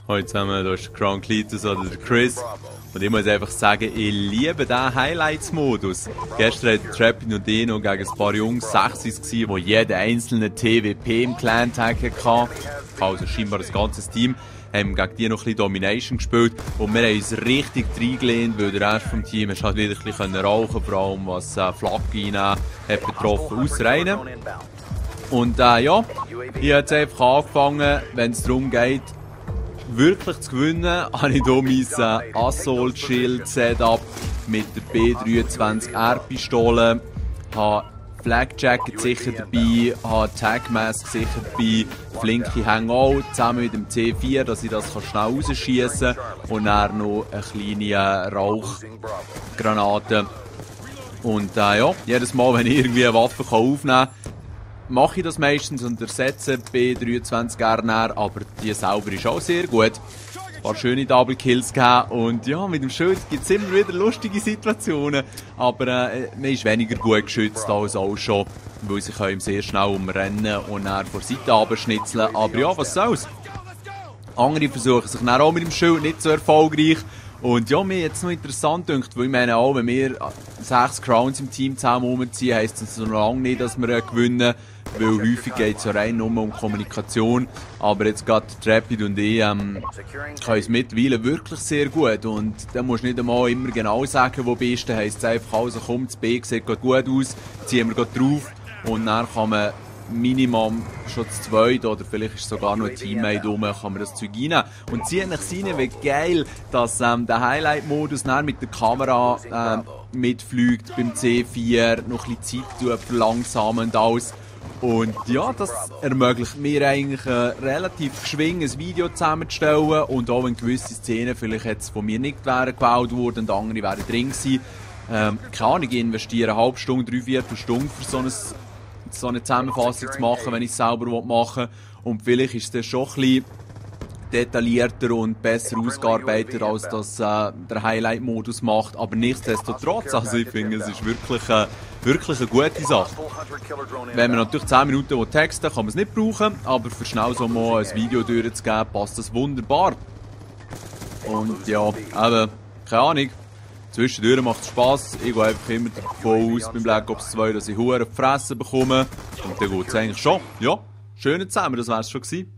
Heute zusammen, da ist Crown Cletus oder der Chris. Und ich muss einfach sagen, ich liebe diesen Highlights-Modus. Gestern hat Trappin und ich noch gegen ein paar Jungs 6 gewesen, wo jeder einzelne TWP im Clan-Tag hatte. Also scheinbar das ganze Team. Haben gegen die noch ein bisschen Domination gespielt. Und wir haben uns richtig reingelehnt, weil der Rest vom Team halt wieder ein bisschen rauchen, vor allem was Flagge reinnehmen hat betroffen, ausreinen. Und ja, ich habe jetzt einfach angefangen, wenn es darum geht, wirklich zu gewinnen, habe ich hier mein Assault Shield Setup mit der B23R-Pistole, habe Flak Jacket sicher dabei, habe Tag Mask sicher dabei, flinke Hangout zusammen mit dem C4, dass ich das schnell rausschießen kann und dann noch eine kleine Rauchgranate. Und ja, jedes Mal, wenn ich irgendwie eine Waffe aufnehmen kann, mache ich das meistens und ersetze B23R näher, aber die selber ist auch sehr gut. Ein paar schöne Double Kills gegeben und ja, mit dem Schild gibt es immer wieder lustige Situationen, aber man ist weniger gut geschützt als auch schon, weil sie können sehr schnell umrennen und dann vor der Seite abschnitzeln, aber ja, was soll's. Andere versuchen sich dann auch mit dem Schild nicht so erfolgreich. Und ja, mir jetzt noch interessant dünkt, weil ich meine auch, wenn wir 6 Crowns im Team zusammen rumziehen, heisst das noch lange nicht, dass wir gewinnen, weil häufig geht es ja rein nur um Kommunikation. Aber jetzt gerade Trappid und ich können es mittlerweile wirklich sehr gut. Und da musst du nicht einmal immer genau sagen, wo du bist. Da heisst es einfach, also komm, das B sieht gut aus, ziehen wir drauf und dann kann man Minimum schon zu zweit oder vielleicht ist sogar noch ein Teammate rum, kann man das Zeug reinnehmen. Und ziehen nach rein, wie geil, dass der Highlight-Modus mit der Kamera mitfliegt beim C4, noch ein bisschen Zeit verlangsamen und alles. Und ja, das ermöglicht mir eigentlich relativ geschwinges Video zusammenzustellen und auch wenn gewisse Szenen vielleicht jetzt von mir nicht wären gewählt worden und andere wären drin gewesen. Keine Ahnung, ich investiere eine halbe Stunde, 3/4 Stunde für so eine Zusammenfassung zu machen, wenn ich es selber machen will. Und vielleicht ist es schon ein bisschen detaillierter und besser ausgearbeitet, als das der Highlight-Modus macht. Aber nichtsdestotrotz, also ich finde, es ist wirklich eine gute Sache. Wenn man natürlich 10 Minuten texten, kann man es nicht brauchen, aber für schnell so mal ein Video durchzugeben, passt das wunderbar. Und ja, eben, keine Ahnung. Zwischendurch macht es Spass. Ich gehe einfach immer davon aus beim Black Ops 2, dass ich Huren auf die Fresse bekomme. Und dann geht es eigentlich schon. Ja, schön zusammen, das wär's schon gewesen.